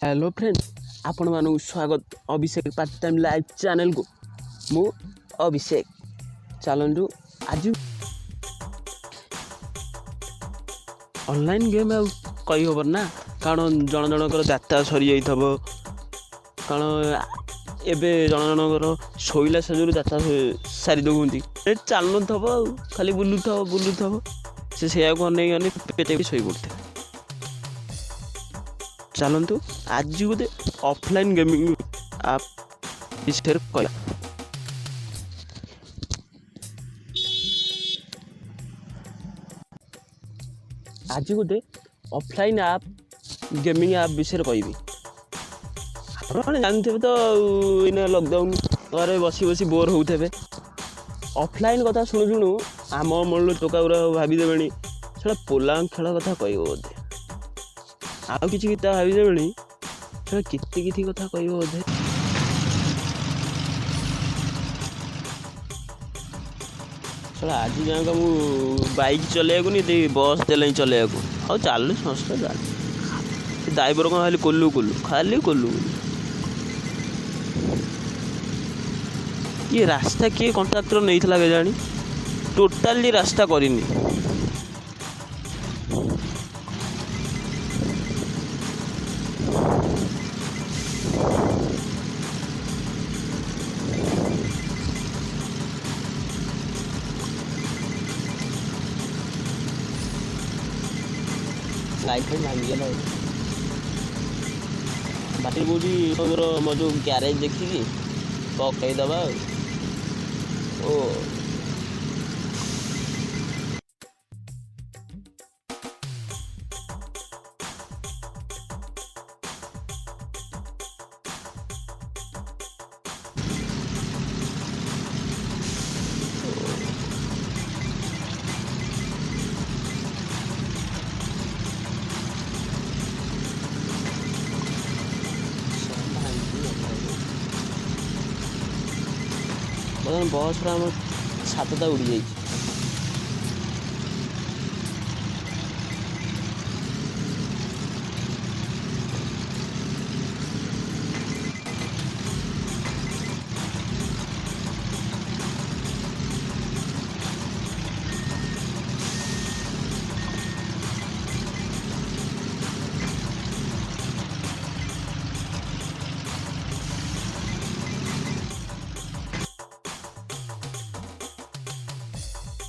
Hello friends, ଆପଣମାନଙ୍କୁ ସ୍ୱାଗତ ଅଭିଷେକ part time live ଚ୍ୟାନେଲକୁ। ମୁଁ ଅଭିଷେକ। ଚାଲନ୍ତୁ ଆଜି ଅନଲାଇନ୍ ଗେମ୍ ଆଉ କହିହେବନି ନା, କାରଣ ଜଣ ଜଣଙ୍କର ଡାଟା ସରିଯାଇଥିବ। କାରଣ ଏବେ ଜଣ ଜଣଙ୍କର ଶୋଇଲା ସେଜରୁ ଡାଟା ସାରି ଦେଉଛନ୍ତି। ଏ ଚାଲୁନଥିବ ଆଉ ଖାଲି ବୁଲୁଥିବ ବୁଲୁଥିବ, ସେ ସେଇଆକୁ ଅନେଇ ଅନେଇ ପେଟେଇ ଶୋଇ ପଡ଼ୁଥିବ। ଚାଲନ୍ତୁ ଆଜି ଗୋଟେ ଅଫଲାଇନ୍ ଗେମିଂ ଆପ୍ ବିଷୟରେ କହିବା। ଆଜି ଗୋଟେ ଅଫଲାଇନ୍ ଆପ୍ ଗେମିଂ ଆପ୍ ବିଷୟରେ କହିବି। ଆପଣମାନେ ଜାଣିଥିବେ ତ, ଆଉ ଏଇନା ଲକଡାଉନ୍, ଘରେ ବସି ବସି ବୋର୍ ହେଉଥିବେ। ଅଫଲାଇନ୍ କଥା ଶୁଣୁ ଶୁଣୁ ଆମ ଅମଳର ଟୋକା ଗୁଡ଼ା ଭାବିଦେବେଣି ସେଟା ପୋଲାଙ୍ଗ ଖେଳ କଥା କହିବ ବୋଧେ, ଆଉ କିଛି କଥା ଭାବିଦେବେଣି ସେଟା କେତେ କିଛି କଥା କହିବ ବୋଧେ। ଶଳା ଆଜି ଯାକ ମୁଁ ବାଇକ୍ ଚଲେଇବାକୁ ନି ଦେଇ ବସ୍ ଦେଲେଣି ଚଲେଇବାକୁ। ହଉ ଚାଲୁ ସଂସ୍ଥା ଚାଲୁ। ସେ ଡ୍ରାଇଭର କ'ଣ ଖାଲି କୋଲୁ କୋଲୁ ଖାଲି କୋଲୁ କୋଲୁ। ଇଏ ରାସ୍ତା କିଏ କଣ୍ଟ୍ରାକ୍ଟର ନେଇଥିଲା କେଜାଣି, ଟୋଟାଲି ରାସ୍ତା କରିନି। ଲାଇଟ୍ ଫାଇଟ୍ ଭାଙ୍ଗିଗଲା। ବାଟରେ କେଉଁଠି ମୋର ମୋ ଯେଉଁ ଗ୍ୟାରେଜ୍ ଦେଖିକି ପକାଇଦେବା ଆଉ। ଓ ବର୍ତ୍ତମାନ ବସ୍ର ଆମ ଛାତଟା ଉଡ଼ିଯାଇଛି।